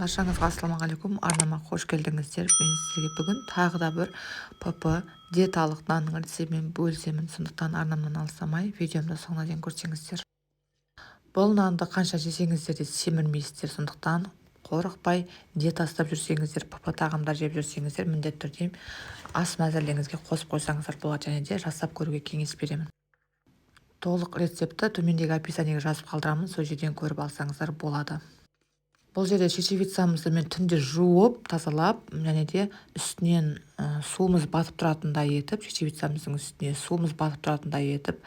Баршаңызға ассалаумағалейкум, арнама қош келдіңіздер. Мен сіздерге бүгін тағы да бір ПП диеталық нанның рецептімен бөлісемін. Сондықтан арнамнан алыстамай, видеомды соңына дейін көрсеңіздер. Бұл нанды қанша жесеңіздер де семірмейсіздер. Сондықтан қорықпай диета ұстап жүрсеңіздер, ПП тағамдар жеп жүрсеңіздер, міндетті түрде ас мәзірлеріңізге қосып қойсаңыздар болады және де жасап көруге кеңес беремін. Толық рецептті төмендегі описаниеге жазып қалдырамын, сол жерден көріп алсаңыздар болады. Бұл жерде чечевицамызды мен түнде жуып, тазалап, және де үстінен суымыз батып тұратындай етіп, чечевицамыздың үстіне суымыз батып тұратындай етіп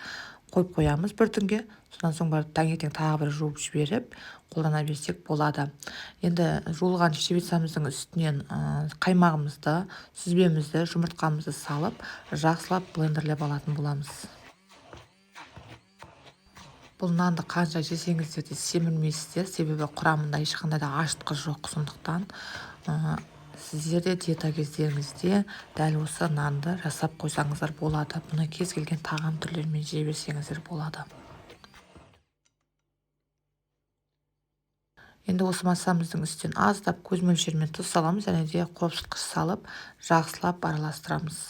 қойып қоямыз бір түнге. Содан соң барып таңертең тағы бір жуып жіберіп, қолдана берсек болады. Енді жуылған чечевицамыздың үстінен қаймағымызды, сүзбемізді, жұмыртқамызды салып, жақсылап блендерлеп алатын боламыз. Бұл нанды қанша жесеңіздер де семірмейсіздер, себебі құрамында ешқандай да ашытқы жоқ. Сондықтан сіздер де диета кездеріңізде дәл осы нанды жасап қойсаңыздар болады. Бұны кез келген тағам түрлерімен жей берсеңіздер болады. Енді осы массамыздың үстінен аздап көз мөлшерімен тұз саламыз және де қопсытқыш салып, жақсылап араластырамыз.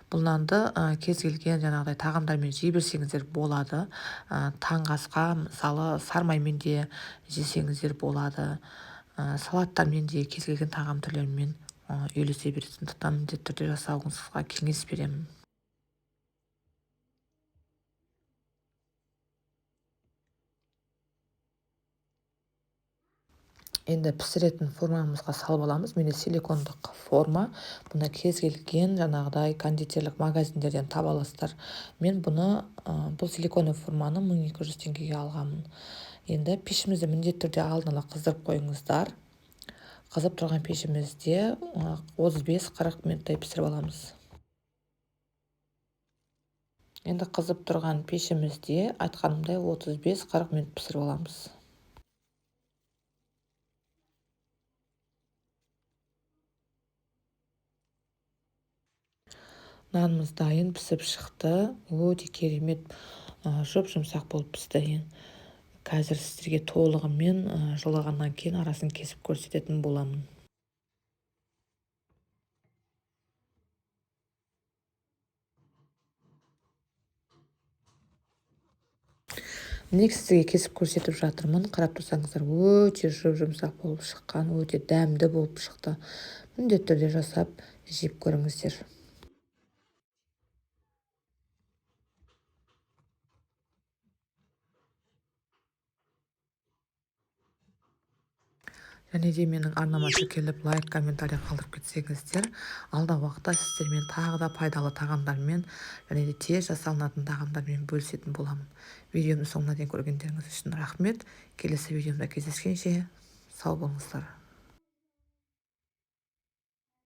Бұл нанды кез келген жаңағыдай тағамдармен жей берсеңіздер болады. Таңғы асқа, мысалы, сармаймен де жесеңіздер болады. Салаттармен де, кез келген тағам түрлерімен үйлесе береді. Сондықтан міндетті түрде жасауыңызға кеңес беремін. Енді пісіретін формамызға салып аламыз. Менде силикондық форма. Бұны кез келген жаңағыдай кондитерлік магазиндерден таба аласыздар. Мен бұл силикондық форманы 1200 теңгеге алғанмын. Енді пешімізді міндетті түрде алдын ала қыздырып қойыңыздар. Қызып тұрған пешімізде 35-40 минуттай пісіріп аламыз. Енді қызып тұрған пешімізде айтқанымдай 35-40 минут пісіріп аламыз. Нанымыз дайын пісіп шықты. Өте керемет, жұп-жұмсақ болып пісті. Қазір сіздерге толығымен жылығаннан кейін арасын кесіп көрсететін боламын. Міне сіздерге кесіп көрсетіп жатырмын. Қарап тұрсаңыздар, өте жұп-жұмсақ болып шыққан, өте дәмді болып шықты. Міндетті түрде жасап жеп көріңіздер. Және де менің арнама тіркеліп, лайк, комментарий қалдырып кетсеңіздер, алдағы уақытта сіздермен тағы да пайдалы тағамдармен және де тез жасалынатын тағамдармен бөлісетін боламын. Видеомды соңына дейін көргендеріңіз үшін рахмет. Келесі видеомда кездескенше сау болыңыздар.